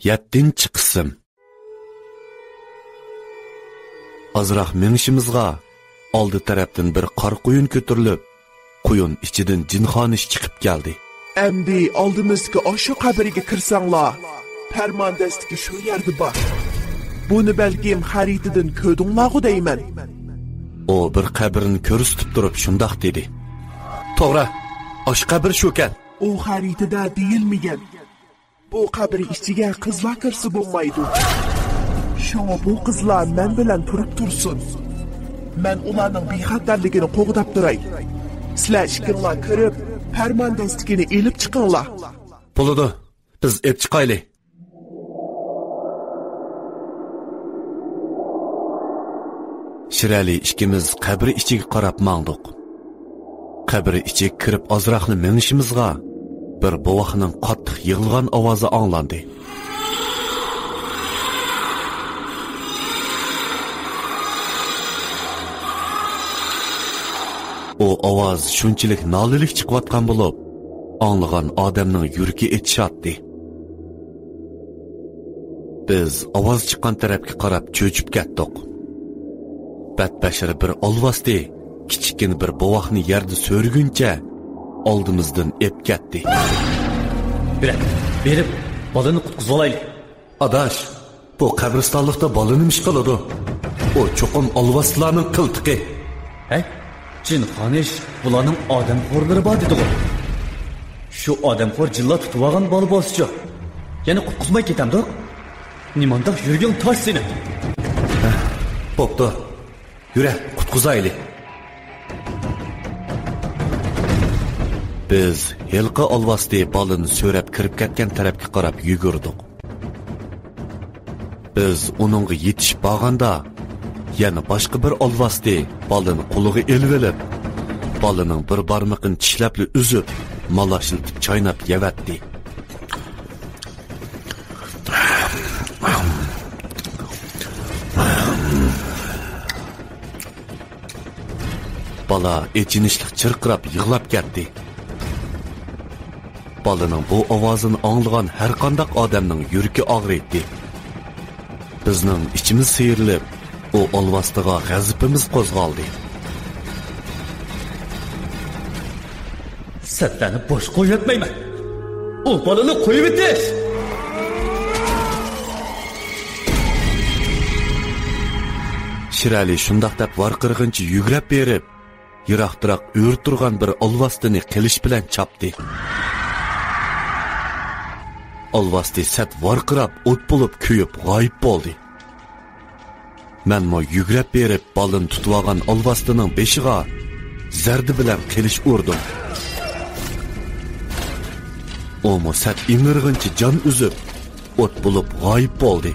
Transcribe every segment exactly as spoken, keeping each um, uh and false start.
يەتتىنچى قىسىم. ئازراق مېڭىشىمىزغا، ئالدى تەرەپتىن بىر قارا قۇيۇن كۆتۈرۈلۈپ، قۇيۇن ئىچىدىن جىنخانىش چىقىپ كەلدى. ئەمدى ئالدىمىزدىكى ئاشۇ قەبرىگە كىرسەڭلار، پەرمان دەستىكى شۇ يەردە بار. بۇنى بەلكىم خەرىتىدىن كۆردۈڭلارغۇ دەيمەن. ئۇ بىر قەبرىنى كۆرسىتىپ تۇرۇپ شۇنداق دېدى. توغرا، ئاشۇ قەبرە شۇكەن. ئۇ خەرىتىدە دېيىلمىگەن. بۇ قەبرە ئىچىگە قىزلار كىرسە بولمايدۇ. شۇڭا بۇ قىزلار مەن بىلەن تۇرۇپ تۇرسۇن. مەن ئۇلارنىڭ بىخەتەرلىكىنى قوغداپ تۇراي. سىلەر ئىككىڭلار كىرىپ، پەرمان دەستىكىنى ئېلىپ چىقىڭلار. بولىدۇ، بىز ئېلىپ چىقايلى. شىرئەلى ئىككىمىز قەبرە ئىچىگە قاراپ ماڭدۇق. قەبرە ئىچىگە كىرىپ ئازراقلا مېڭىشىمىزغا، بىر بوۋاقنىڭ قاتتىق يىغلىغان ئاۋازى ئاڭلاندى. ئۇ ئاۋاز شۇنچىلىك نالىلىك چىقىۋاتقان بولۇپ، ئاڭلىغان ئادەمنىڭ يۈرىكى ئېچىشاتتى. بىز ئاۋاز چىققان تەرەپكە قاراپ چۆچۈپ كەتتۇق. بەتبەشىرە بىر ئالۋاستى كىچىككىنە بىر بوۋاقنى يەردە سۆرىگۈنچە ئالدىمىزدىن ئېپ كەتتى. بىرەر، بېرىپ، بالىنى قۇتقۇزۇۋالايلى. ئاداش، بۇ قەبرىستانلىقتا بالا نېمە ئىش قىلىدۇ؟ ئۇ چوقۇم ئالۋاستىلارنىڭ قىلتىقى. ھەي، جىنخانىش بۇلارنىڭ ئادەمخورلىرى بار دېدىغۇ. شۇ ئادەمخور جىنلار تۇتۇۋالغان بالا بولسىچۇ؟ يەنە قۇتقۇزماي كېتەمدۇق؟ نېمانداق يۈرىكىڭ تاش سېنىڭ؟ ھە، بوپتۇ. يۈرە، قۇتقۇزايلى. بىز ھېلىقى ئالۋاستى بالىنى سۆرەپ كىرىپ كەتكەن تەرەپكە قاراپ يۈگۈردۇق. بىز ئۇنىڭغا يېتىشىپ بارغاندا، يەنە باشقا بىر ئالۋاستى بالىنى قولىغا ئېلىۋېلىپ، بالىنىڭ بىر بارمىقىنى چىشلەپلا ئۈزۈپ، مالاشلىتىپ چايناپ يەۋەتتى. بالا ئېچىنىشلىق چىرقىراپ يىغلاپ كەتتى. بالىنىڭ بۇ ئاۋازىنى ئاڭلىغان ھەرقانداق ئادەمنىڭ يۈرىكى ئاغرىيتتى. بىزنىڭ ئىچىمىز سىيرىلىپ، ئۇ ئالۋاستىغا غەزىپىمىز قوزغالدى. سەتلەرنى بوش قويۇۋەتمەيمەن. ئۇ بالىنى قويۇۋېتىش! شىرئەلى شۇنداق دەپ ۋارقىرىغىنىچە يۈگرەپ بېرىپ، يىراقتىراق ئۆرە تۇرغان بىر ئالۋاستىنى قىلىچ بىلەن چاپتى. ئالۋاستى سەت ۋارقىراپ ئوت بولۇپ كۆيۈپ غايىب بولدى. مەنمۇ يۈگرەپ بېرىپ بالىنى تۇتۇۋالغان ئالۋاستىنىڭ بېشىغا زەردە بىلەن قىلىچ ئۇردۇم. ئۇمۇ سەت ئىڭرىغىنىچە جان ئۈزۈپ، ئوت بولۇپ غايىب بولدى.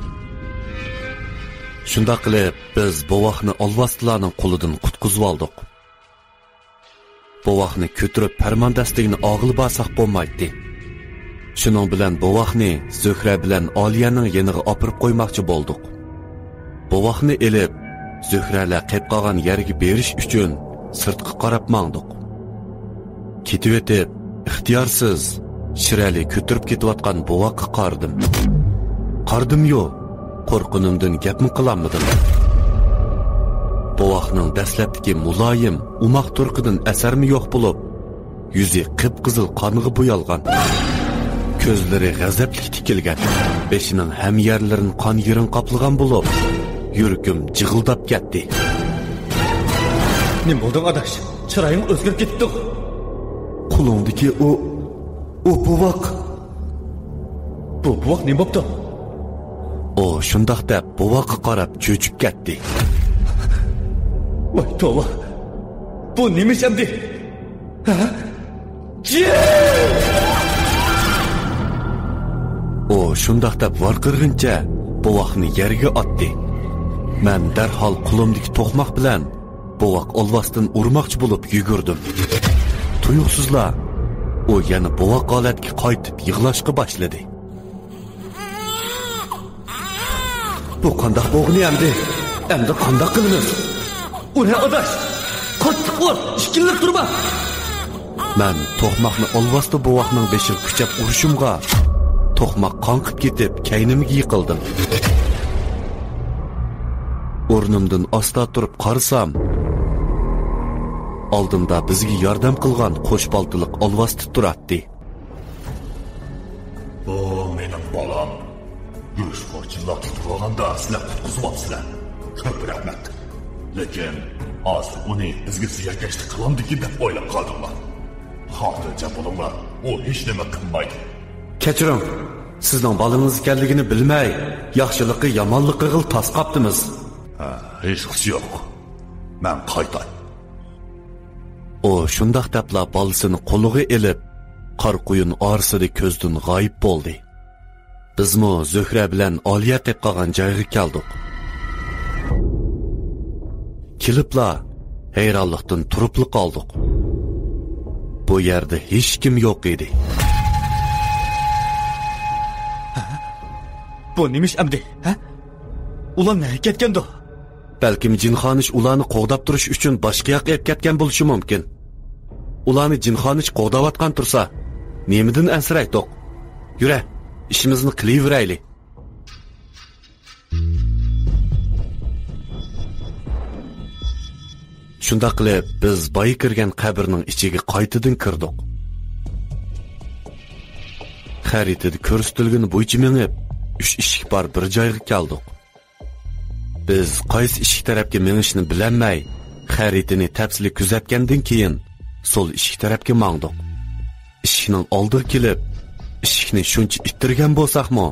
شۇنداق قىلىپ، بىز بوۋاقنى ئالۋاستىلارنىڭ قولىدىن قۇتقۇزۇۋالدۇق. بوۋاقنى كۆتۈرۈپ پەرمان دەستىكىنى ئالغىلى بارساق بولمايتتى. شۇنىڭ بىلەن بوۋاقنى زۆھرە بىلەن ئالىيەنىڭ يېنىغا ئاپىرىپ قويماقچى بولدۇق. بوۋاقنى ئېلىپ، زۆھرەلەر قېپ قالغان يەرگە بېرىش ئۈچۈن سىرتقا قاراپ ماڭدۇق. كېتىۋېتىپ، ئىختىيارسىز شىرئەلى كۆتۈرۈپ كېتىۋاتقان بوۋاققا قارىدىم. قارىدىميۇ، قورققىنىمدىن گەپمۇ قىلالمىدىم. بوۋاقنىڭ دەسلەپتىكى مۇلايىم، ئوماق تۇرقىدىن ئەسەرمۇ يوق بولۇپ، يۈزى قىپقىزىل قانغا بويالغان. كۆزلىرى غەزەپلىك تىكىلگەن. بېشىنىڭ ھەممە يەرلىرىنى قان يىرىڭ قاپلىغان بولۇپ، يۈرىكىم جىغىلداپ كەتتى. نېمە بولدۇڭ، ئاداش؟ چىرايىڭ ئۆزگىرىپ كېتىپتۇ. قولۇڭدىكى ئۇ، ئۇ بوۋاق. بۇ بوۋاق نېمە بوپتۇ؟ ئۇ شۇنداق دەپ بوۋاققا قاراپ چۆچۈپ كەتتى. ۋاي توۋا! بۇ نېمە ئىش ئەمدى؟ ھە؟ جىن! ئۇ شۇنداق دەپ ۋارقىرىغىنىچە بوۋاقنى يەرگە ئاتتى. مەن دەرھال قولۇمدىكى توقماق بىلەن بوۋاق ئالۋاستىنى ئۇرماقچى بولۇپ يۈگۈردۈم. تۇيۇقسىزلا ئۇ يەنە بوۋاق ھالەتكە قايتىپ يىغلاشقا باشلىدى. بۇ قانداق بولغىنى ئەمدى؟ ئەمدى قانداق قىلىمىز؟ ئۇر ھە ئاداش! قاتتىق ئۇر! ئىككىلىنىپ تۇرما! مەن توقماقنى ئالۋاستى بوۋاقنىڭ بېشىغا كۈچەپ ئۇرۇشۇمغا، توقماق قاڭقىپ كېتىپ، كەينىمگە يىقىلدىم. ئورنۇمدىن ئاستا تۇرۇپ قارىسام، ئالدىمدا بىزگە ياردەم قىلغان قوش پالتىلىق ئالۋاستى تۇراتتى. بۇ مېنىڭ بالام. گۆش خورچىللاپ تۇتۇۋالغاندا سىلەر قۇتقۇزۇۋاپسىلەر. كۆپ رەھمەت. لېكىن ھازىر ئۇنى بىزگە زىيانكەشلىك قىلامدىكىن دەپ ئويلاپ قالدىڭلار. خاتىرجەم بولۇڭلار، ئۇ ھېچنېمە قىلمايدۇ. كەچۈرۈڭ، سىزنىڭ بالىڭىز ئىكەنلىكىنى بىلمەي، ياخشىلىقى يامانلىقىغىلا تاس قاپتىمىز. ھە، ھېچقىسى يوق. مەن قايتاي. ئۇ شۇنداق دەپلا بالىسىنى قولىغا ئېلىپ، قارا قۇيۇن ئارىسىدا كۆزدىن غايىب بولدى. بىزمۇ زۆھرە بىلەن ئالىيە قېپ قالغان جايغا كەلدۇق. كېلىپلا ھەيرانلىقتىن تۇرۇپلا قالدۇق. بۇ يەردە ھېچكىم يوق ئىدى. بۇ نېمە ئىش ئەمدى، ھە؟ ئۇلار نەگە كەتكەندۇ؟ بەلكىم جىنخانىش ئۇلارنى قوغداپ تۇرۇش ئۈچۈن باشقا ياققا ئېلىپ كەتكەن بولۇشى مۇمكىن. ئۇلارنى جىنخانىش قوغداۋاتقان تۇرسا، نېمىدىن ئەنسىرەيتتۇق؟ يۈرە، ئىشىمىزنى قىلىۋېرەيلى. شۇنداق قىلىپ، بىز بايا كىرگەن قەبرىنىڭ ئىچىگە قايتىدىن كىردۇق. خەرىتىدە كۆرسىتىلگىنى بويىچە مېڭىپ، ئۈچ ئىشىك بار بىر جايغا كەلدۇق. بىز قايسى ئىشىك تەرەپكە مېڭىشنى بىلەلمەي، خەرىتىنى تەپسىلىي كۆزەتكەندىن كېيىن، سول ئىشىك تەرەپكە ماڭدۇق. ئىشىكنىڭ ئالدىغا كېلىپ، ئىشىكنى شۇنچە ئىتتىرگەن بولساقمۇ،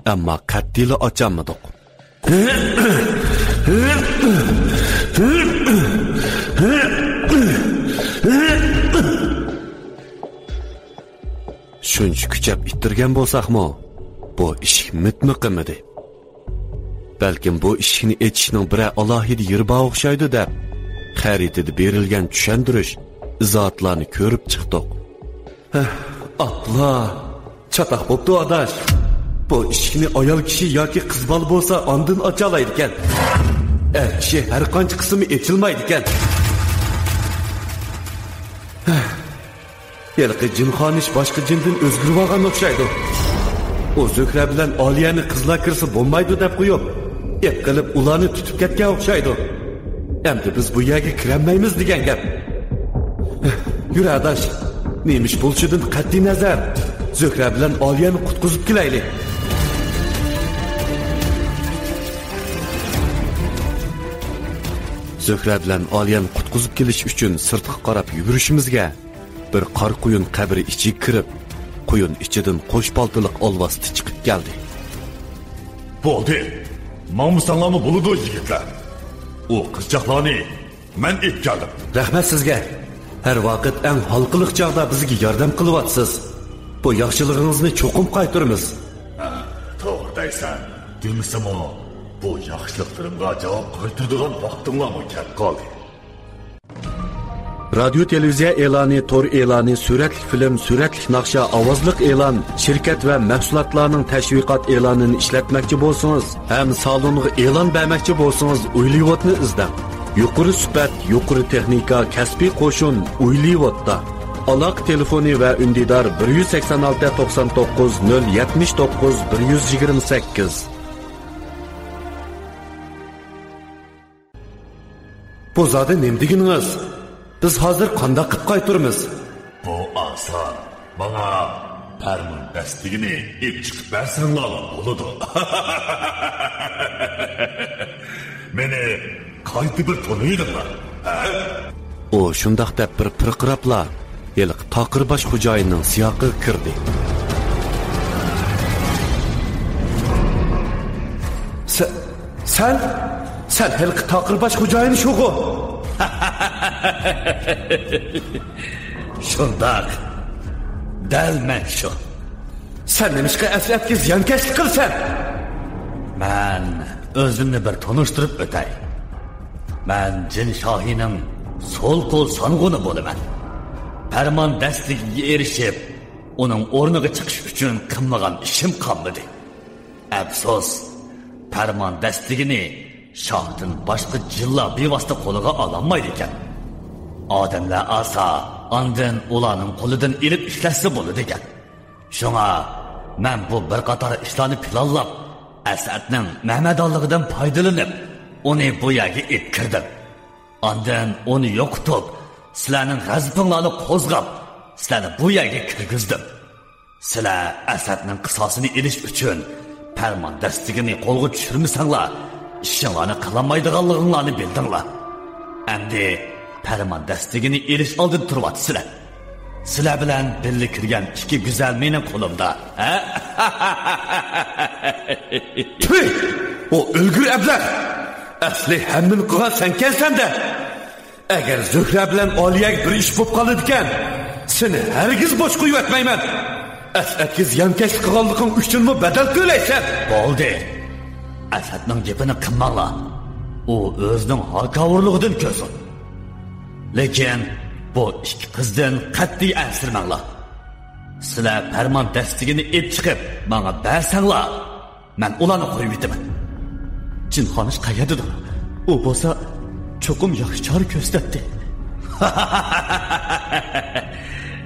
ئەمما قەتئىيلا ئاچالمىدۇق. شۇنچە كۈچەپ ئىتتىرگەن بولساقمۇ، بۇ ئىشىك مىتمۇ قىمىدى. بەلكىم بۇ ئىشىكنى ئېچىشنىڭ بىرەر ئالاھىدە يېرى بار ئوخشايدۇ دەپ، خەرىتىدە بېرىلگەن چۈشەندۈرۈش ئىزاھاتلارنى كۆرۈپ چىقتۇق. ھە، ئاپلا، چاتاق بوپتۇ، ئاداش. بۇ ئىشىكنى ئايال كىشى ياكى قىز بالا بولسا ئاندىن ئاچالايدىكەن. ئەر كىشى ھەر قانچە قىلسىمۇ ئېچىلمايدىكەن. ھە. ھېلىقى جىنخانىش باشقا جىندىن ئۆزگىرىۋالغان ئوخشايدۇ. ئۇ زۆھرە بىلەن ئالىيەنى قىزلار كىرسە بولمايدۇ دەپ قويۇپ، ئېپ قىلىپ ئۇلارنى تۇتۇپ كەتكەن ئوخشايدۇ. ئەمدى بىز بۇ يەرگە كىرەلمەيمىز دېگەن گەپ. يۈر ئاداش، نېمە ئىش بولۇشىدىن قەتئىينەزەر، زۆھرە بىلەن ئالىيەنى قۇتقۇزۇپ كېلەيلى. زۆھرە بىلەن ئالىيەنى قۇتقۇزۇپ كېلىش ئۈچۈن سىرتقا قاراپ يۈگۈرۈشىمىزگە، بىر قارا قۇيۇن قەبرە ئىچىگە كىرىپ، قۇيۇن ئىچىدىن قوش پالتىلىق ئالۋاستى چىقىپ كەلدى. بولدى، ماڭمىساڭلارمۇ بولىدۇ، يىگىتلەر. ئۇ قىزچاقلارنى مەن ئېلىپ كەلدىم. رەھمەت سىزگە. ھەر ۋاقىت ئەڭ ھالقىلىق چاغدا بىزگە ياردەم قىلىۋاتىسىز. بۇ ياخشىلىقىڭىزنى چوقۇم قايتۇرىمىز. ھە، توغرا دەيسەن. دېمىسىمۇ، بۇ ياخشىلىقلىرىمغا جاۋاب قايتۇرىدىغان ۋاقتىڭلارمۇ كەپ قالدى. رادىيو، تېلېۋىزىيە ئېلانى، تور ئېلانى، سۈرەتلىك فىلىم، سۈرەتلىك ناخشا، ئاۋازلىق ئېلان، شىركەت ۋە مەھسۇلاتلارنىڭ تەشۋىقات ئېلانىنى ئىشلەتمەكچى بولسىڭىز ھەم سالونغا ئېلان بەرمەكچى بولسىڭىز، ئويلىۋوتنى ئىزدەڭ. يۇقىرى سۈپەت، يۇقىرى تېخنىكا، كەسپىي قوشۇن، ئويلىۋوتتا. ئالاقە تېلېفونى ۋە ئۈندىدار: بىر يۈز سەكسەن ئالتە، توقسان توققۇز، نۆل يەتمىش توققۇز، بىر يۈز يىگىرمە سەككىز. بۇ زادى نېمە دېگىنىڭىز؟ بىز ھازىر قانداق قىلىپ قايتۇرىمىز؟ بۇ ئاسان. ماڭا پەرمان دەستىگىنى ئېلىپ چىقىپ بەرسەڭلارلا بولىدۇ. مېنى قايتا بىر تونۇيدىڭلار، ھە؟ ئۇ شۇنداق دەپ بىر پىرقىراپلا، ھېلىقى تاقىر باش خوجايىننىڭ سىياقىغا كىردى. سە-، سەن، سەن ھېلىقى تاقىر باش خوجايىن شۇغۇ؟ شۇنداق، دەل مەن شۇ. سەن نېمىشقا ئەسلىھەتكە زىيانكەشلىك قىلىسەن؟ مەن ئۆزۈمنى بىر تونۇشتۇرۇپ ئۆتەي. مەن جىن شاھىنىڭ سول قول سانغۇنى بولىمەن. پەرمان دەستىگىگە ئېرىشىپ، ئۇنىڭ ئورنىغا چىقىش ئۈچۈن قىلمىغان ئىشىم قالمىدى. ئەپسۇس، پەرمان دەستىگىنى شاھتىن باشقا جىنلار بىۋاسىتە قولىغا ئالالمايدىكەن. ئادەملەر ئالسا، ئاندىن ئۇلارنىڭ قولىدىن ئېلىپ ئىشلەتسە بولىدىكەن. شۇڭا مەن بۇ بىر قاتار ئىشلارنى پىلانلاپ، ئەسئەتنىڭ مەمەدانلىقىدىن پايدىلىنىپ، ئۇنى بۇ يەرگە ئېلىپ كىردىم. ئاندىن ئۇنى يوقىتىپ، سىلەرنىڭ غەزىپىڭلارنى قوزغاپ، سىلەرنى بۇ يەرگە كىرگۈزدۈم. سىلەر ئەسەتنىڭ قىساسىنى ئېلىش ئۈچۈن پەرمان دەستىگىنى قولغا چۈشۈرمىسەڭلار، ئىشىڭلارنى قىلالمايدىغانلىقىڭلارنى بىلدىڭلار. ئەمدى پەرمان دەستىگىنى ئېلىش ئالدىدا تۇرۇۋاتىسىلەر. سىلەر بىلەن بىللە كىرگەن ئىككى گۈزەل مېنىڭ قولۇمدا، ھە؟ تۈي! ئۇ ئۆلگۈر ئەبلەخ! ئەسلى ھەممىنى قىلغان سەنكەنسەن-دە! ئەگەر زۆھرە بىلەن ئالىيەگە بىر ئىش بولۇپ قالىدىكەن، سېنى ھەرگىز بوش قويۇۋەتمەيمەن. ئەسئەتكە زىيانكەشلىك قىلغانلىقىڭ ئۈچۈنمۇ بەدەل تۆلەيسەن. بولدى. ئەسئەتنىڭ گېپىنى قىلماڭلار. ئۇ ئۆزىنىڭ ھاكاۋۇرلۇقىدىن كۆرسۇن. لېكىن بۇ ئىككى قىزدىن قەتئىي ئەنسىرىمەڭلار. سىلەر پەرمان دەستىگىنى ئېلىپ چىقىپ، ماڭا بەرسەڭلار، مەن ئۇلارنى قويۇۋېتىمەن. جىنخانىش قەيەردىدۇر؟ ئۇ بولسا چوقۇم ياخشى چارە كۆرسىتەتتى.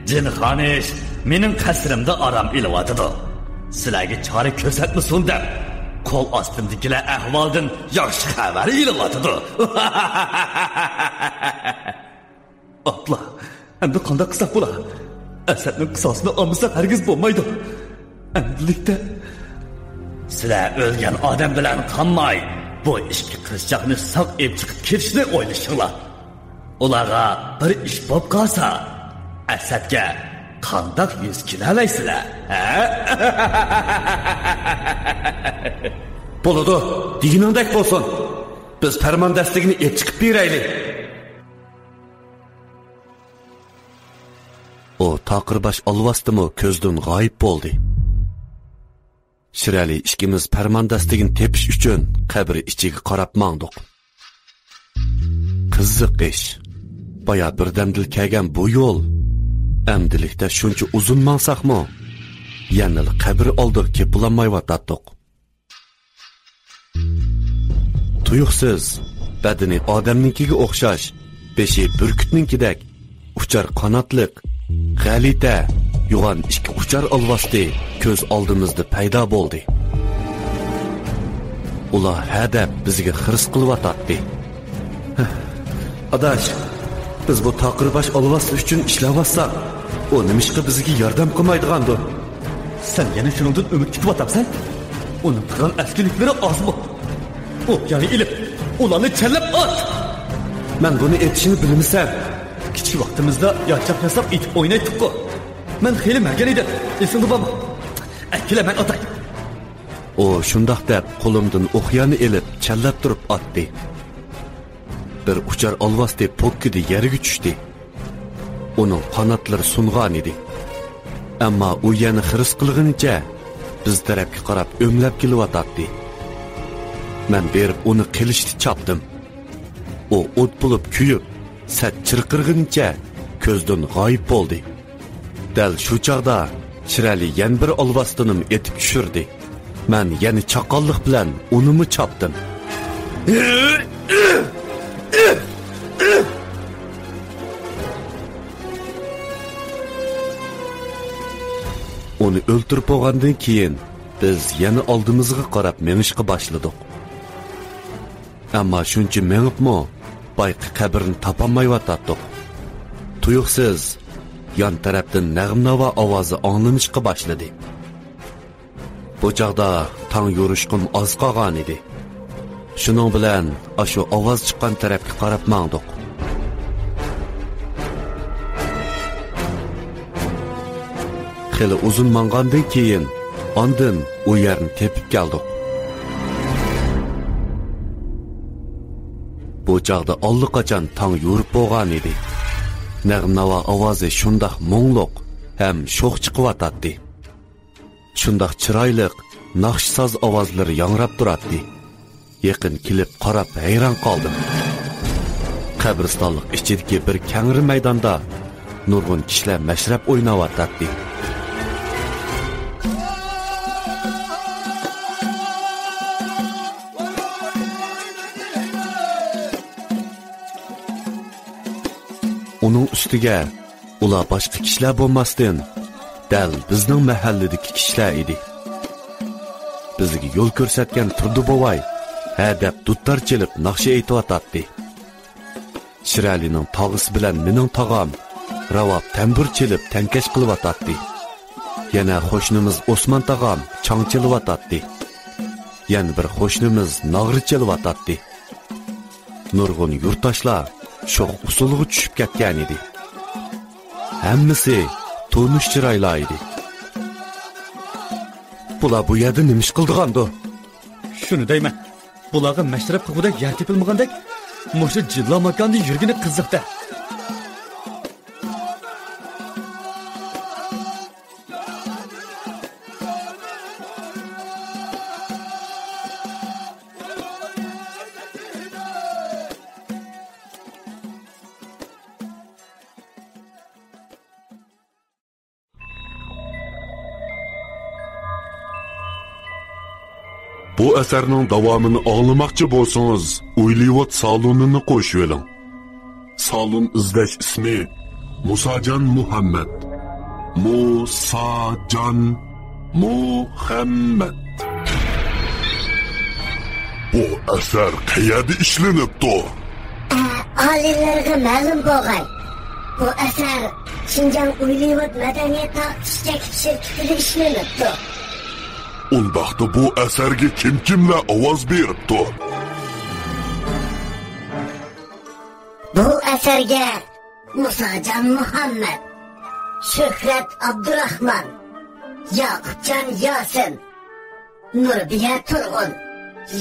جىنخانىش مېنىڭ قەسرىمدە ئارام ئېلىۋاتىدۇ. سىلەرگە چارە كۆرسەتمىسۇن دەپ، قول ئاستىمدىكىلەر ئەھۋالدىن ياخشى خەۋەر ئېلىۋاتىدۇ. ئاپلا، ئەمدى قانداق قىلساق بولا؟ ئەسەتنىڭ قىساسىنى ئالمىساق ھەرگىز بولمايدۇ. ئەمدىلىكتە سىلەر ئۆلگەن ئادەم بىلەن قالماي، بۇ ئىككى قىزچاقنى ساق ئېلىپ چىقىپ كېتىشنى ئويلىشىڭلار. ئۇلارغا بىر ئىش بولۇپ قالسا، ئەسەتكە قانداق يۈز كېلەلەيسىلەر، ھە؟ بولىدۇ، دېگىنىڭدەك بولسۇن. بىز پەرمان دەستىگىنى ئېلىپ چىقىپ بېرەيلى. ئۇ تاقىرباش ئالۋاستىمۇ كۆزدىن غايىب بولدى. شىرئەلى ئىككىمىز پەرمان دەستىگىنى تېپىش ئۈچۈن قەبرە ئىچىگە قاراپ ماڭدۇق. قىزىق ئىش. بايا بىردەمدىلا كەلگەن بۇ يول ئەمدىلىكتە شۇنچە ئۇزۇن ماڭساقمۇ، يەنىلا قەبرە ئالدىغا كېلىپ بولالمايۋاتاتتۇق. تۇيۇقسىز، بەدىنى ئادەمنىڭكىگە ئوخشاش، بېشى بۈركۈتنىڭكىدەك، ئۇچار قاناتلىق، غەلىتە، يوغان ئىككى ئۇچار ئالۋاستى كۆز ئالدىمىزدا پەيدا بولدى. ئۇلار ھە دەپ بىزگە خىرىس قىلىۋاتاتتى. ئاداش، بىز بۇ تاقىرباش ئالۋاستى ئۈچۈن ئىشلەۋاتساق، ئۇ نېمىشقا بىزگە ياردەم قىلمايدىغاندۇ؟ سەن يەنە شۇنىڭدىن ئۈمىد كۈتۈۋاتامسەن؟ ئۇنىڭ قىلغان ئەسكىلىكلىرى ئازمۇ؟ ئوقيانى ئېلىپ، ئۇلارنى چەنلەپ ئات! مەن بۇنى ئېتىشنى بىلمىسەم. كىچىك ۋاقتىمىزدا يانچاق ياساپ ئېتىپ ئوينايتتۇققۇ. مەن خېلى مەرگەن ئىدىم. ئېسىڭدە بارمۇ؟ ئەكېلە، مەن ئاتاي. ئۇ شۇنداق دەپ، قولۇمدىن ئوقيانى ئېلىپ، چەنلەپ تۇرۇپ ئاتتى. بىر ئۇچار ئالۋاستى پوككىدە يەرگە چۈشتى. ئۇنىڭ قاناتلىرى سۇنغانىدى. ئەمما ئۇ يەنە خىرىس قىلغىنىچە بىز تەرەپكە قاراپ ئۆمىلەپ كېلىۋاتاتتى. مەن بېرىپ ئۇنى قىلىچتىن چاپتىم. ئۇ ئوت بولۇپ كۆيۈپ، سەت چىرقىرىغىنىچە كۆزدىن غايىب بولدى. دەل شۇ چاغدا شىرئەلى يەنە بىر ئالۋاستىنىمۇ ئېتىپ چۈشۈردى. مەن يەنە چاققانلىق بىلەن ئۇنىمۇ چاپتىم. ئۇنى ئۆلتۈرۈپ بولغاندىن كېيىن، بىز يەنە ئالدىمىزغا قاراپ مېڭىشقا باشلىدۇق. ئەمما شۇنچە مېڭىپمۇ، بايىقى قەبرىنى تاپالمايۋاتاتتۇق. تۇيۇقسىز، يان تەرەپتىن نەغمە-ناۋا ئاۋازى ئاڭلىنىشقا باشلىدى. بۇ چاغدا تاڭ يورۇشقىمۇ ئاز قالغانىدى. شۇنىڭ بىلەن ئاشۇ ئاۋاز چىققان تەرەپكە قاراپ ماڭدۇق. خېلى ئۇزۇن ماڭغاندىن كېيىن، ئاندىن ئۇ يەرنى تېپىپ كەلدۇق. بۇ چاغدا ئاللىقاچان تاڭ يورۇپ بولغانىدى. نەغمە-ناۋا ئاۋازى شۇنداق مۇڭلۇق ھەم شوخ چىقىۋاتاتتى. شۇنداق چىرايلىق ناخشا-ساز ئاۋازلىرى ياڭراپ تۇراتتى. يېقىن كېلىپ قاراپ ھەيران قالدىم. قەبرىستانلىق ئىچىدىكى بىر كەڭرى مەيداندا نۇرغۇن كىشىلەر مەشرەپ ئويناۋاتاتتى. ئۇنىڭ ئۈستىگە ئۇلار باشقا كىشىلەر بولماستىن، دەل بىزنىڭ مەھەللىدىكى كىشىلەر ئىدى. بىزگە يول كۆرسەتكەن تۇردى بوۋاي ھە دەپ دۇتار چېلىپ ناخشا ئېيتىۋاتاتتى. شىرئەلىنىڭ تاغىسى بىلەن مېنىڭ تاغام راۋاب تەمبۇر چېلىپ تەڭكەش قىلىۋاتاتتى. يەنە قوشنىمىز ئوسمان تاغام چاڭ چېلىۋاتاتتى. يەنە بىر قوشنىمىز ناغرا چېلىۋاتاتتى. نۇرغۇن يۇرتداشلار شوخ ئۇسسۇلغا چۈشۈپ كەتكەنىدى. ھەممىسى تونۇش چىرايلار ئىدى. بۇلار بۇ يەردە نېمە ئىش قىلىدىغاندۇ؟ شۇنى دەيمەن. بۇلارغا مەشرەپ قىلغۇدەك يەر تېپىلمىغاندەك، مۇشۇ جىللا ماكاندا يۈرگىنى قىزىق-دە. بۇ ئەسەرنىڭ داۋامىنى ئاڭلىماقچى بولسىڭىز، ئوللىۋۇد سالونىنى قوشۇۋېلىڭ. سالون ئىزدەش ئىسمى مۇساجان مۇھەممەد. مۇساجان مۇھەممەد. بۇ ئەسەر قەيەردە ئىشلىنىپتۇ؟ ئە، ئالىيلارغا مەلۇم بولغاي، بۇ ئەسەر شىنجاڭ ئوللىۋۇد مەدەنىيەت تارقىتىش چەكلىك شىركىتىدە ئىشلىنىپتۇ. ئۇنداقتا بۇ ئەسەرگە كىم-كىملەر ئاۋاز بېرىپتۇ؟ بۇ ئەسەرگە مۇساجان مۇھەممەد، شۆھرەت ئابدۇراخمان، ياقۇپجان ياسىن، نۇربىيە تۇرغۇن،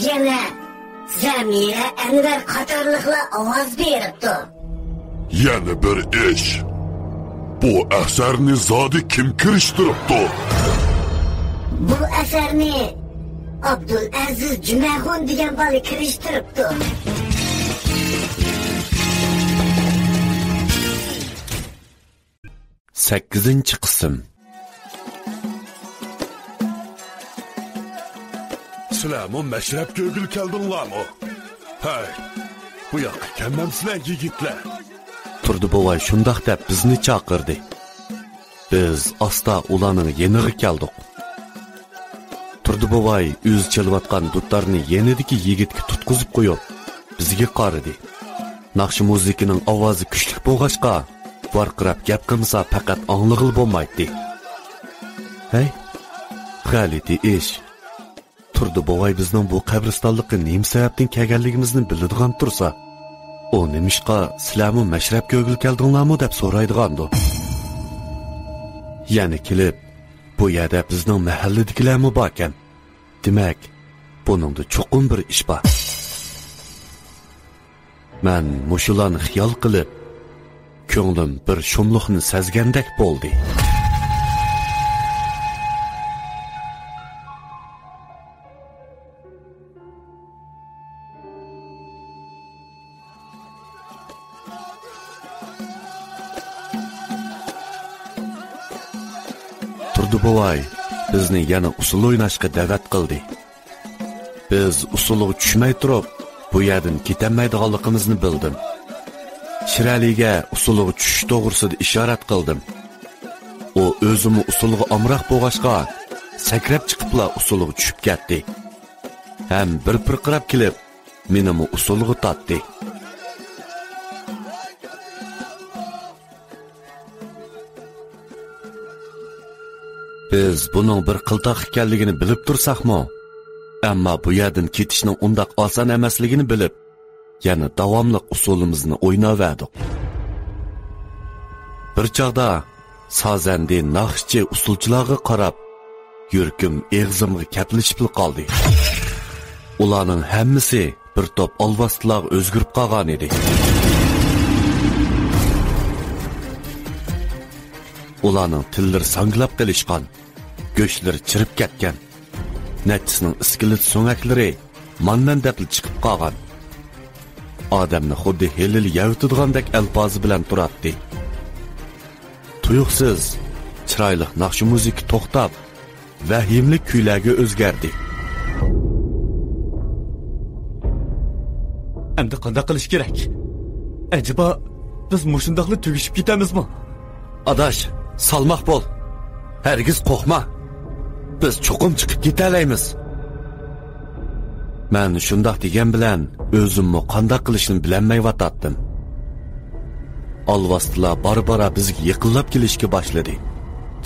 يەنە زەمىرە ئەنۋەر قاتارلىقلار ئاۋاز بېرىپتۇ. يەنە بىر ئىش، بۇ ئەسەرنى زادى كىم كىرىشتۈرۈپتۇ؟ بۇ ئەسەرنى ئابدۇلئەزىز جۈمەخۇن دېگەن بالا كىرىشتۈرۈپتۇ. سەككىزىنچى قىسىم. سىلەرمۇ مەشرەپ كۆرگىلى كەلدىڭلارمۇ؟ ھەي، بۇ ياققا كەلمەمسىلەر، يىگىتلەر؟ تۇردى بوۋاي شۇنداق دەپ بىزنى چاقىردى. بىز ئاستا ئۇلارنىڭ يېنىغا كەلدۇق. تۇردى بوۋاي ئۆزى چېلىۋاتقان دۇتارنى يېنىدىكى يىگىتكە تۇتقۇزۇپ قويۇپ، بىزگە قارىدى. ناخشا مۇزىكىنىڭ ئاۋازى كۈچلۈك بولغاچقا، ۋارقىراپ گەپ قىلمىسا پەقەت ئاڭلىغىلى بولمايتتى. ھەي، غەلىتە ئىش. تۇردى بوۋاي بىزنىڭ بۇ قەبرىستانلىققا نېمە سەۋەبتىن كەلگەنلىكىمىزنى بىلىدىغان تۇرسا، ئۇ نېمىشقا سىلەرمۇ مەشرەپ كۆرگىلى كەلدىڭلارمۇ دەپ سورايدىغاندۇ؟ يەنە كېلىپ، بۇ يەردە بىزنىڭ مەھەللىدىكىلەرمۇ باركەن. دېمەك، بۇنىڭدا چوقۇم بىر ئىش بار. مەن مۇشۇلارنى خىيال قىلىپ، كۆڭلۈم بىر شۇملۇقنى سەزگەندەك بولدى. تۇردى بوۋاي بىزنى يەنە ئۇسسۇل ئويناشقا دەۋەت قىلدى. بىز ئۇسسۇلغا چۈشمەي تۇرۇپ، بۇ يەردىن كېتەلمەيدىغانلىقىمىزنى بىلدىم. شىرئەلىگە ئۇسسۇلغا چۈشۈش توغرىسىدا ئىشارەت قىلدىم. ئۇ ئۆزىمۇ ئۇسسۇلغا ئامراق بولغاچقا، سەكرەپ چىقىپلا ئۇسسۇلغا چۈشۈپ كەتتى. ھەم بىر پىرقىراپ كېلىپ، مېنىمۇ ئۇسسۇلغا تارتتى. بىز بۇنىڭ بىر قىلتاق ئىكەنلىكىنى بىلىپ تۇرساقمۇ، ئەمما بۇ يەردىن كېتىشنىڭ ئۇنداق ئاسان ئەمەسلىكىنى بىلىپ، يەنە داۋاملىق ئۇسسۇلىمىزنى ئويناۋەردۇق. بىر چاغدا سازەندە، ناخشىچى، ئۇسسۇلچىلارغا قاراپ، يۈرىكىم ئېغىزىمغا كەپلىشىپلا قالدى. ئۇلارنىڭ ھەممىسى بىر توپ ئالۋاستىلارغا ئۆزگىرىپ قالغان ئىدى. ئۇلارنىڭ تىللىرى ساڭگىلاپ قېلىشقان، گۆشلىرى چىرىپ كەتكەن، نەچچىسىنىڭ ئىسكىلىت سۆڭەكلىرى مانمەن دەپلا چىقىپ قالغان. ئادەمنى خۇددى ھېلىلا يەۋېتىدىغاندەك ئەلپازى بىلەن تۇراتتى. تۇيۇقسىز چىرايلىق ناخشا مۇزىكا توختاپ، ۋەھىمىلىك كۈيلەرگە ئۆزگەردى. ئەمدى قانداق قىلىش كېرەك؟ ئەجەبا، بىز مۇشۇنداقلا تۈگىشىپ كېتەمىزمۇ؟ ئاداش، سالماق بول. ھەرگىز قورقما. بىز چوقۇم چىقىپ كېتەلەيمىز. مەن شۇنداق دېگەن بىلەن ئۆزۈممۇ قانداق قىلىشنى بىلەلمەيۋاتاتتىم. ئالۋاستىلار بارا-بارا بىزگە يېقىنلاپ كېلىشكە باشلىدى.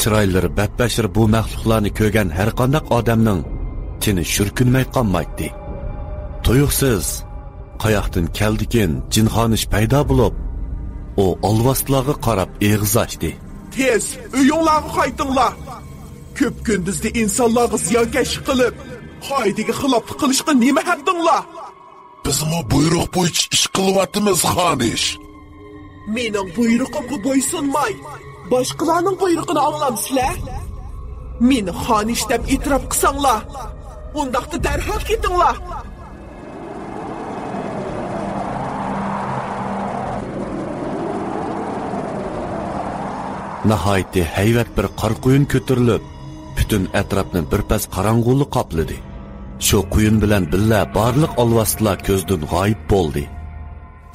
چىرايلىرى بەپبەشىرە بۇ مەخلۇقلارنى كۆرگەن ھەرقانداق ئادەمنىڭ تېنى شۈركۈنمەي قالمايتتى. تۇيۇقسىز قاياقتىن كەلدىكىن جىنخانىش پەيدا بولۇپ، ئۇ ئالۋاستىلارغا قاراپ ئېغىز ئاچتى. تېز ئۆيۈڭلارغا قايتىڭلار. كۆپ كۈندۈزدە ئىنسانلارغا زىيانكەشلىك قىلىپ، قائىدىگە خىلاپلىق قىلىشقا نېمە ھەققىڭلار؟ بىزمۇ بۇيرۇق بويىچە ئىش قىلىۋاتىمىز، خانىش. مېنىڭ بۇيرۇقۇمغا بويسۇنماي، باشقىلارنىڭ بۇيرۇقىنى ئاڭلامسىلەر؟ مېنى خانىش دەپ ئېتىراپ قىلساڭلار، ئۇنداقتا دەرھال كېتىڭلار. ناھايىتى ھەيۋەت بىر قارا قۇيۇن كۆتۈرۈلۈپ، پۈتۈن ئەتراپنى بىر پەس قاراڭغۇلۇق قاپلىدى. شۇ قۇيۇن بىلەن بىللە بارلىق ئالۋاستىلار كۆزدىن غايىب بولدى.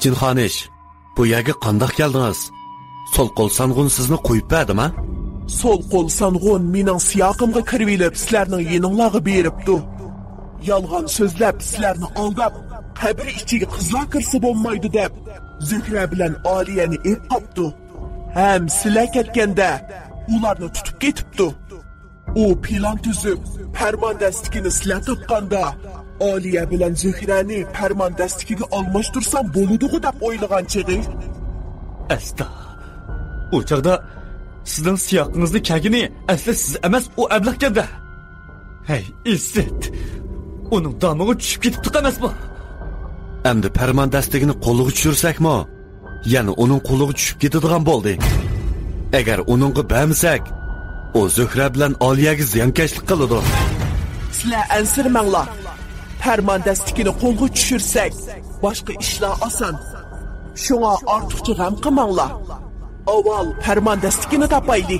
جىنخانىش، بۇ يەرگە قانداق كەلدىڭىز؟ سول قول سانغۇن سىزنى قويۇپ بەردىما؟ سول قول سانغۇن مېنىڭ سىياقىمغا كىرىۋېلىپ، سىلەرنىڭ يېنىڭلارغا بېرىپتۇ. يالغان سۆزلەپ، سىلەرنى ئالداپ، قەبرە ئىچىگە قىزلار كىرسە بولمايدۇ دەپ، زۆھرە بىلەن ئالىيەنى ئېلىپ قاپتۇ. ھەم سىلەر كەتكەندە، ئۇلارنى تۇتۇپ كېتىپتۇ. ئۇ پىلان تۈزۈپ، پەرمان دەستىكىنى سىلەر تاپقاندا، ئالىيە بىلەن زۆھرەنى پەرمان دەستىكىگە ئالماشتۇرسام بولىدىغۇ دەپ ئويلىغان چېغى. ئەستا، ئۇ چاغدا سىزنىڭ سىياقىڭىزنى كەلگىنى ئەسلى سىز ئەمەس، ئۇ ئەبلەخكەندە. ھەي، ئىسسىت! ئۇنىڭ دامىغى چۈشۈپ كېتىپتۇق ئەمەسمۇ؟ ئەمدى پەرمان دەستىكىنى قولىغا چۈشۈرسەكمۇ، يەنە ئۇنىڭ قولىغا چۈشۈپ كېتىدىغان بولدى. ئەگەر ئۇنىڭغا بەرمىسەك، ئۇ زۆھرە بىلەن ئالىيەگە زىيانكەشلىك قىلىدۇ. سىلەر ئەنسىرىمەڭلار. پەرمان دەستىكىنى قولغا چۈشۈرسەك، باشقا ئىشلار ئاسان. شۇڭا ئارتۇقچە غەم قىلماڭلار. ئاۋۋال پەرمان دەستىكىنى تاپايلى.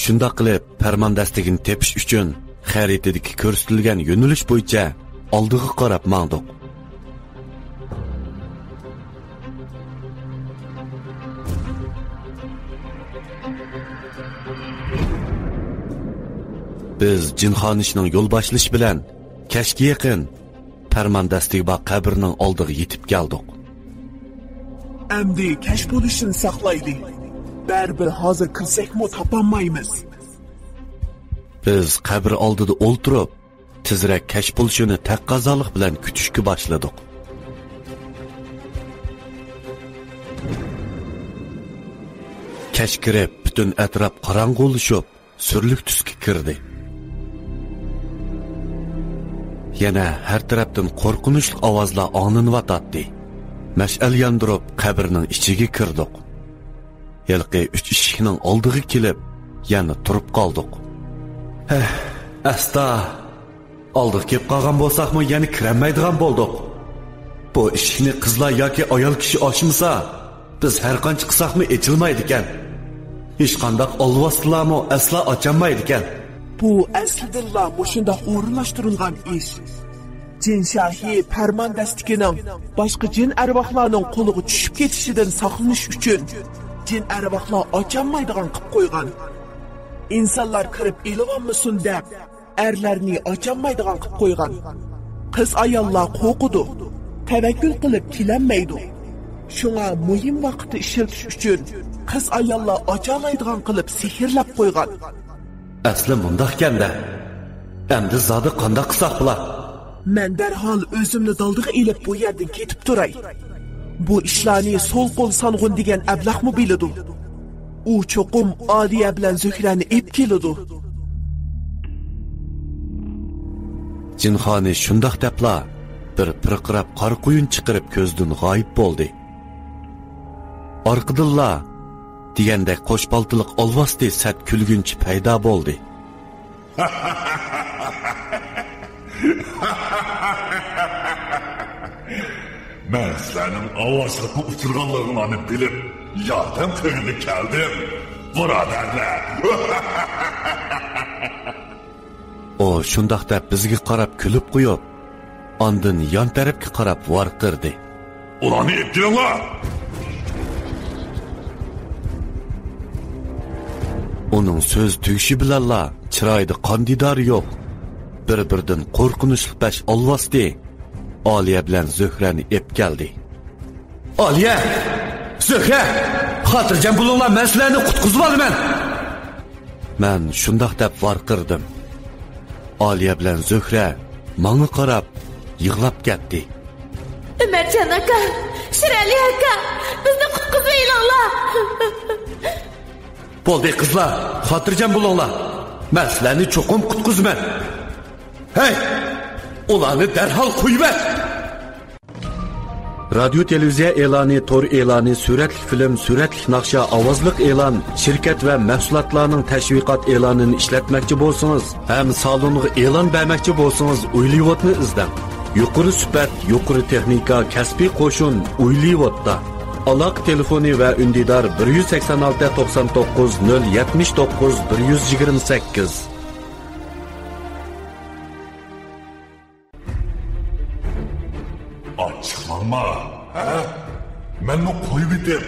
شۇنداق قىلىپ، پەرمان دەستىكىنى تېپىش ئۈچۈن خەرىتىدىكى كۆرسىتىلگەن يۆنىلىش بويىچە ئالدىغا قاراپ ماڭدۇق. بىز جىنخانىشنىڭ يول باشلىشى بىلەن كەچكە يېقىن پەرمان دەستىكى بار قەبرىنىڭ ئالدىغا يېتىپ كەلدۇق. ئەمدى كەچ بولۇشىنى ساقلايلى. بەرىبىر ھازىر كىرسەكمۇ تاپالمايمىز. بىز قەبرە ئالدىدا ئولتۇرۇپ، تېزرەك كەچ بولۇشىنى تەقەززالىق بىلەن كۈتۈشكە باشلىدۇق. كەچ كىرىپ، پۈتۈن ئەتراپ قاراڭغۇلىشىپ، سۈرلۈك تۈسكە كىردى. يەنە ھەر تەرەپتىن قورقۇنچلۇق ئاۋازلار ئاڭلىنىۋاتاتتى. مەشئەل ياندۇرۇپ، قەبرىنىڭ ئىچىگە كىردۇق. ھېلىقى ئۈچ ئىشىكنىڭ ئالدىغا كېلىپ، يەنە تۇرۇپ قالدۇق. ھەھ، ئەستا! ئالدىغا كېلىپ قالغان بولساقمۇ، يەنە كىرەلمەيدىغان بولدۇق. بۇ ئىشىكنى قىزلار ياكى ئايال كىشى ئاچمىسا، بىز ھەر قانچە قىلساقمۇ ئېچىلمايدىكەن. ھېچقانداق ئالۋاستىلارمۇ ئەسلا ئاچالمايدىكەن. بۇ ئەسلىدىنلا مۇشۇنداق ئورۇنلاشتۇرۇلغان ئىش. جىن شاھى پەرمان دەستىكىنىڭ باشقا جىن ئەرۋاھلارنىڭ قولىغا چۈشۈپ كېتىشىدىن ساقلىنىش ئۈچۈن، جىن ئەرۋاھلار ئاچالمايدىغان قىلىپ قويغان. ئىنسانلار كىرىپ ئېلىۋالمىسۇن دەپ، ئەرلەرنى ئاچالمايدىغان قىلىپ قويغان. قىز-ئاياللار قورقىدۇ، تەۋەككۈل قىلىپ كېلەلمەيدۇ. شۇڭا مۇھىم ۋاقىتتا ئىشلىتىش ئۈچۈن قىز-ئاياللار ئاچالايدىغان قىلىپ سېھىرلەپ قويغان. ئەسلى مۇنداقكەن-دە. ئەمدى زادى قانداق قىلساق بولا؟ مەن دەرھال ئۆزۈمنى دالدىغا ئېلىپ بۇ يەردىن كېتىپ تۇراي. بۇ ئىشلارنى سول قول سانغۇن دېگەن ئەبلەخمۇ بىلىدۇ. ئۇ چوقۇم ئالىيە بىلەن زۆھرەنى ئېلىپ كېلىدۇ. جىنخانى شۇنداق دەپلا، بىر پىرقىراپ قارا قۇيۇن چىقىرىپ كۆزدىن غايىب بولدى. ئارقىدىنلا دېگەندەك قوش پالتىلىق ئالۋاستى سەت كۈلگۈنچى پەيدا بولدى. مەن سىلەرنىڭ ئاۋارىچىلىكقا ئۇچرىغانلىقىڭلارنى بىلىپ، ياردەم قىلغىلى كەلدىم، بۇرادەرلەر. ئۇ شۇنداق دەپ بىزگە قاراپ كۈلۈپ قويۇپ، ئاندىن يان تەرەپكە قاراپ ۋارقىرىدى. ئۇلارنى ئېلىپ كېلىڭلار! ئۇنىڭ سۆز تۈگىشى بىلەنلا چىرايىدا قان دىدارى يوق، بىر-بىرىدىن قورقۇنچلۇق بەش ئالۋاستى ئالىيە بىلەن زۆھرەنى ئېپ كەلدى. ئالىيە! زۆھرە! خاتىرجەم بولۇڭلار، مەن سىلەرنى قۇتقۇزۇۋالىمەن! مەن شۇنداق دەپ ۋارقىرىدىم. ئالىيە بىلەن زۆھرە ماڭا قاراپ يىغلاپ كەتتى. ئۆمەرجان ئاكا، شىرئەلى ئاكا، بىزنى قۇتقۇزۇۋېلىڭلار! بولدى قىزلار، خاتىرجەم بولۇڭلار. مەن سىلەرنى چوقۇم قۇتقۇزىمەن. ھەي، ئۇلارنى دەرھال قويۇۋەت! رادىيو، تېلېۋىزىيە ئېلانى، تور ئېلانى، سۈرەتلىك فىلىم، سۈرەتلىك ناخشا، ئاۋازلىق ئېلان، شىركەت ۋە مەھسۇلاتلارنىڭ تەشۋىقات ئېلانىنى ئىشلەتمەكچى بولسىڭىز ھەم سالونغا ئېلان بەرمەكچى بولسىڭىز، ئويلىۋوتنى ئىزدەڭ. يۇقىرى سۈپەت، يۇقىرى تېخنىكا، كەسپىي قوشۇن، ئويلىۋوتتا. ئالاقە تېلېفونى ۋە ئۈندىدار: بىر يۈز سەكسەن ئالتە، توقسان توققۇز، نۆل يەتمىش توققۇز، بىر يۈز يىگىرمە سەككىز. ئاچچىقلانما، ھە؟ مەنمۇ قويۇۋېتىپ،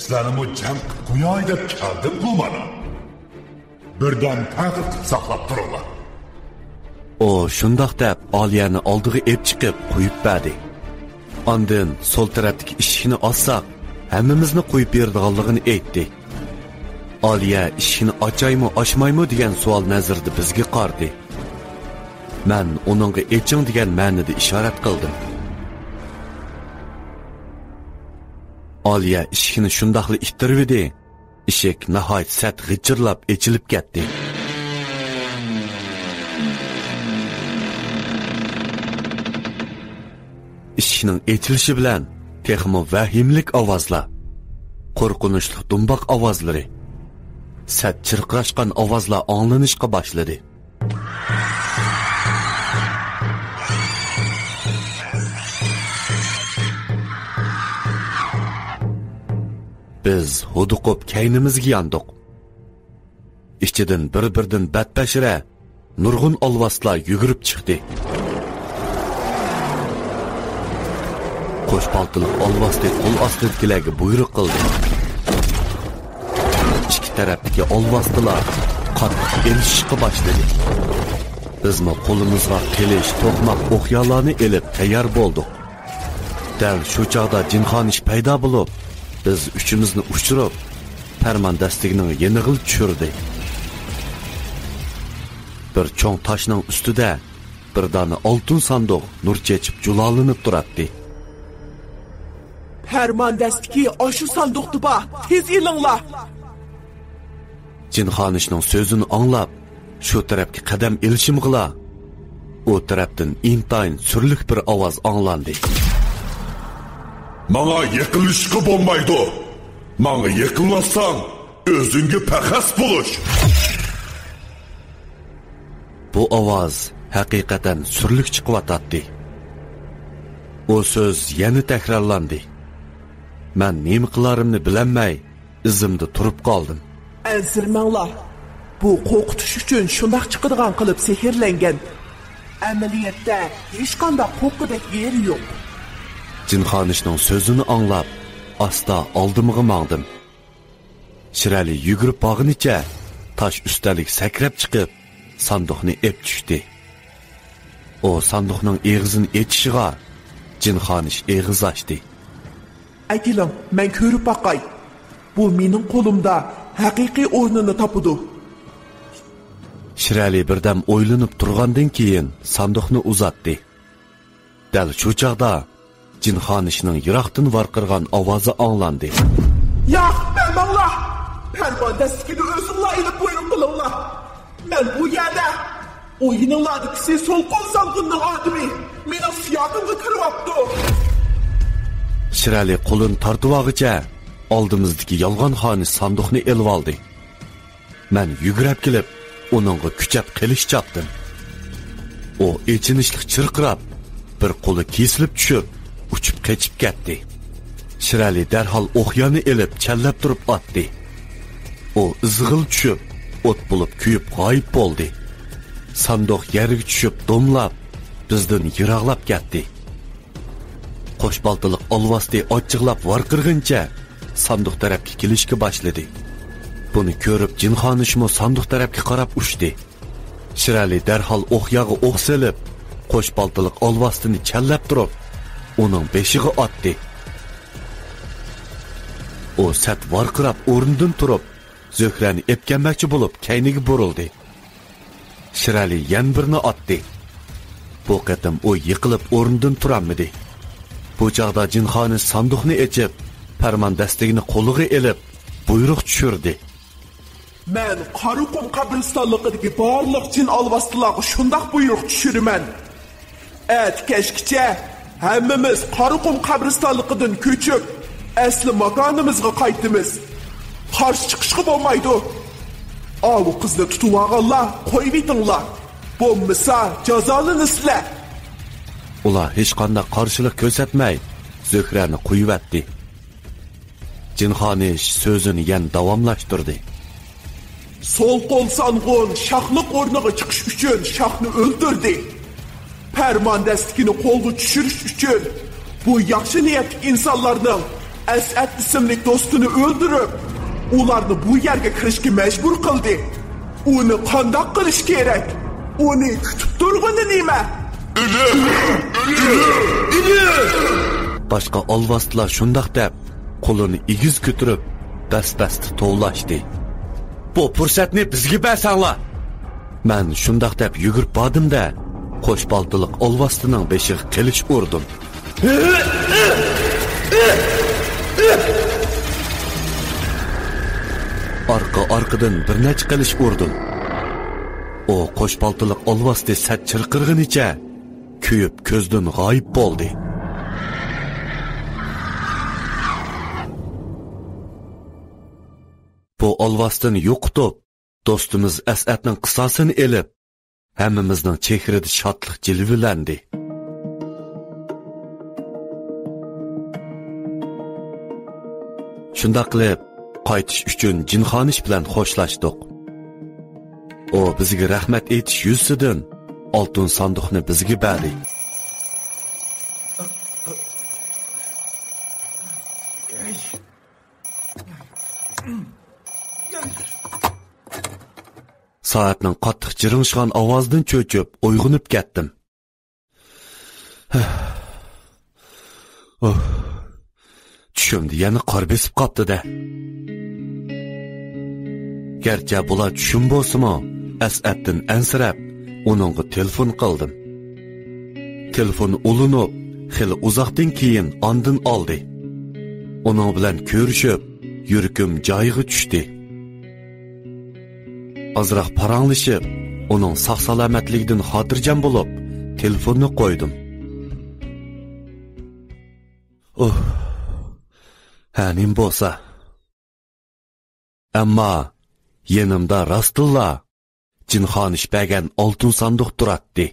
سىلەرنىمۇ جەم قىلىپ قوياي دەپ كەلدىمغۇ مانا. بىردەم تەقىب قىلىپ ساقلاپ تۇرۇڭلار. ئۇ شۇنداق دەپ ئالىيەنى ئالدىغا ئېپ چىقىپ قويۇپ بەردى. ئاندىن سول تەرەپتىكى ئىشىكنى ئاچساق، ھەممىمىزنى قويۇپ بېرىدىغانلىقىنى ئېيتتى. ئالىيە ئىشىكنى ئاچايمۇ، ئاچمايمۇ دېگەن سوئال نەزىرىدە بىزگە قارىدى. مەن ئۇنىڭغا ئېچىڭ دېگەن مەنىدە ئىشارەت قىلدىم. ئالىيە ئىشىكنى شۇنداقلا ئىتتىرىۋىدى، ئىشىك ناھايىتى سەت غىچىرلاپ ئېچىلىپ كەتتى. ئىشىكنىڭ ئېچىلىشى بىلەن تېخىمۇ ۋەھىمىلىك ئاۋازلار، قورقۇنچلۇق دۇمباق ئاۋازلىرى، سەت چىرقىراشقان ئاۋازلار ئاڭلىنىشقا باشلىدى. بىز ھودۇقۇپ كەينىمىزگە ياندۇق. ئىچىدىن بىر-بىرىدىن بەتبەشىرە نۇرغۇن ئالۋاستىلار يۈگۈرۈپ چىقتى. قوش پالتىلىق ئالۋاستى قول ئاستىدىكىلەرگە بۇيرۇق قىلدى. ئىككى تەرەپتىكى ئالۋاستىلار قاتتىق ئېلىشىشقا باشلىدى. بىزمۇ قولىمىزغا قىلىچ، توقماق، ئوقيالارنى ئېلىپ تەييار بولدۇق. دەل شۇ چاغدا جىنخانىش پەيدا بولۇپ، بىز ئۈچىمىزنى ئۇچۇرۇپ، پەرمان دەستىگىنىڭ يېنىغىلا چۈشۈردى. بىر چوڭ تاشنىڭ ئۈستىدە بىر دانە ئالتۇن ساندۇق نۇر چېچىپ جۇلالىنىپ تۇراتتى. پەرمان دەستىكى ئاشۇ ساندۇقتا بار، تېز ئېلىڭلار! جىنخانىشنىڭ سۆزىنى ئاڭلاپ، شۇ تەرەپكە قەدەم ئېلىشىمغىلا، ئۇ تەرەپتىن ئىنتايىن سۈرلۈك بىر ئاۋاز ئاڭلاندى. ماڭا يېقىنلىشىشقا بولمايدۇ. ماڭا يېقىنلاشساڭ، ئۆزۈڭگە پەخەس بولۇش. بۇ ئاۋاز ھەقىقەتەن سۈرلۈك چىقىۋاتاتتى. ئۇ سۆز يەنە تەكرارلاندى. مەن نېمە قىلارىمنى بىلەلمەي، ئىزىمدا تۇرۇپ قالدىم. ئەنسىرىمەڭلار. بۇ قورقۇتۇش ئۈچۈن شۇنداق چىقىدىغان قىلىپ سېھىرلەنگەن. ئەمەلىيەتتە ھېچقانداق قورققۇدەك يېرى يوق. جىنخانىشنىڭ سۆزىنى ئاڭلاپ، ئاستا ئالدىمغا ماڭدىم. شىرئەلى يۈگۈرۈپ بارغىنىچە تاش ئۈستەلگە سەكرەپ چىقىپ، ساندۇقنى ئېپ چۈشتى. ئۇ ساندۇقنىڭ ئېغىزىنى ئېچىشىغا، جىنخانىش ئېغىز ئاچتى. ئەكېلىڭ، مەن كۆرۈپ باقاي. بۇ مېنىڭ قولۇمدا ھەقىقىي ئورنىنى تاپىدۇ. شىرئەلى بىردەم ئويلىنىپ تۇرغاندىن كېيىن ساندۇقنى ئۇزاتتى. دەل شۇ چاغدا جىنخانىشنىڭ يىراقتىن ۋارقىرىغان ئاۋازى ئاڭلاندى. ياق، مەن ماڭلا! پەرمان دەستىكىنى ئۆزۈڭلار ئېلىپ بۇيرۇق قىلىڭلار. مەن بۇ يەردە ئويۇنۇڭلاردىكىسى سول قول سالغۇننىڭ ئادىمى مېنىڭ سىياقىمغا كىرىۋاپتۇ. شىرئەلى قولىنى تارتىۋالغۇچە ئالدىمىزدىكى يالغان خانىش ساندۇقنى ئېلىۋالدى. مەن يۈگۈرۈپ كېلىپ، ئۇنىڭغا كۈچەپ قىلىچ چاپتىم. ئۇ ئېچىنىشلىق چىرقىراپ، بىر قولى كېسىلىپ چۈشۈپ، ئۇچۇپ قېچىپ كەتتى. شىرئەلى دەرھال ئوقيانى ئېلىپ، چەنلەپ تۇرۇپ ئاتتى. ئۇ ئىزغىل چۈشۈپ، ئوت بولۇپ كۆيۈپ غايىب بولدى. ساندۇق يەرگە چۈشۈپ دوملاپ، بىزدىن يىراقلاپ كەتتى. قوش پالتىلىق ئالۋاستى ئاچچىقلاپ ۋارقىرىغىنىچە ساندۇق تەرەپكە كېلىشكە باشلىدى. بۇنى كۆرۈپ جىنخانىشمۇ ساندۇق تەرەپكە قاراپ ئۇچتى. شىرئەلى دەرھال ئوق ياغا ئوق سېلىپ، قوش پالتىلىق ئالۋاستىنى چەنلەپ تۇرۇپ، ئۇنىڭ بېشىغا ئاتتى. ئۇ سەت ۋارقىراپ ئورنىدىن تۇرۇپ، زۆھرەنى ئېپكەنمەكچى بولۇپ كەينىگە بۇرۇلدى. شىرئەلى يەنە بىرنى ئاتتى. بۇ قېتىم ئۇ يىقىلىپ ئورنىدىن تۇرالمىدى. بۇ چاغدا جىنخانىش ساندۇقنى ئېچىپ، پەرمان دەستىكىنى قولىغا ئېلىپ، بۇيرۇق چۈشۈردى. مەن قارىقۇم قەبرىستانلىقىدىكى بارلىق جىن ئالۋاستىلارغا شۇنداق بۇيرۇق چۈشۈرىمەن. ئەتە كەچكىچە ھەممىمىز قارىقۇم قەبرىستانلىقىدىن كۆچۈپ، ئەسلى ماكانىمىزغا قايتىمىز. قارشى چىقىشقا بولمايدۇ. ئاۋۇ قىزنى تۇتۇۋالغانلار قويۇۋېتىڭلار. بولمىسا جازالىنىسىلەر. ئۇلار ھېچقانداق قارشىلىق كۆرسەتمەي، زۆھرەنى قويۇۋەتتى. جىنخانىش سۆزىنى يەنە داۋاملاشتۇردى. سول قول سانغۇن شاھلىق ئورنىغا چىقىش ئۈچۈن شاھنى ئۆلتۈردى. پەرمان دەستىكىنى قولغا چۈشۈرۈش ئۈچۈن بۇ ياخشى نىيەتلىك ئىنسانلارنىڭ ئەسئەت ئىسىملىك دوستىنى ئۆلتۈرۈپ، ئۇلارنى بۇ يەرگە كىرىشكە مەجبۇر قىلدى. ئۇنى قانداق قىلىش كېرەك؟ ئۇنى كۈتۈپ تۇرغىنى نېمە؟ ئۆلۈم! ئۆلۈم! ئۆلۈم! باشقا ئالۋاستىلار شۇنداق دەپ، قولىنى ئېگىز كۆتۈرۈپ، بەس-بەستە توۋلاشتى. بۇ پۇرسەتنى بىزگە بەرسەڭلار! مەن شۇنداق دەپ يۈگۈرۈپ باردىم-دە، قوش پالتىلىق ئالۋاستىنىڭ بېشىغا قىلىچ ئۇردۇم. ئارقا-ئارقىدىن بىر نەچچە قىلىچ ئۇردۇم. ئۇ قوش پالتىلىق ئالۋاستى سەت چىرقىرىغىنىچە كۆيۈپ كۆزدىن غايىب بولدى. بۇ ئالۋاستىنى يوقىتىپ، دوستىمىز ئەسئەتنىڭ قىساسىنى ئېلىپ، ھەممىمىزنىڭ چېھرىدە شادلىق جىلۋىلەندى. شۇنداق قىلىپ، قايتىش ئۈچۈن جىنخانىش بىلەن خوشلاشتۇق. ئۇ بىزگە رەھمەت ئېيتىش يۈزىسىدىن ئالتۇن ساندۇقنى بىزگە بەردى. سائەتنىڭ قاتتىق جىرىڭشىغان ئاۋازىدىن چۆچۈپ ئويغىنىپ كەتتىم. ئۇھ. چۈشۈمدە يەنە قار بېسىپ قاپتۇ-دە. گەرچە بۇلار چۈشۈم بولسىمۇ، ئەسئەتتىن ئەنسىرەپ، ئۇنىڭغا تېلېفون قىلدىم. تېلېفون ئۇلىنىپ، خېلى ئۇزاقتىن كېيىن ئاندىن ئالدى. ئۇنىڭ بىلەن كۆرۈشۈپ، يۈرىكىم جايىغا چۈشتى. ئازراق پاراڭلىشىپ، ئۇنىڭ ساق-سالامەتلىكىدىن خاتىرجەم بولۇپ، تېلېفوننى قويدۇم. ئۇھ، ھە، نېمە بولسا. ئەمما يېنىمدا راستتىنلا جىنخانىش بەرگەن ئالتۇن ساندۇق تۇراتتى.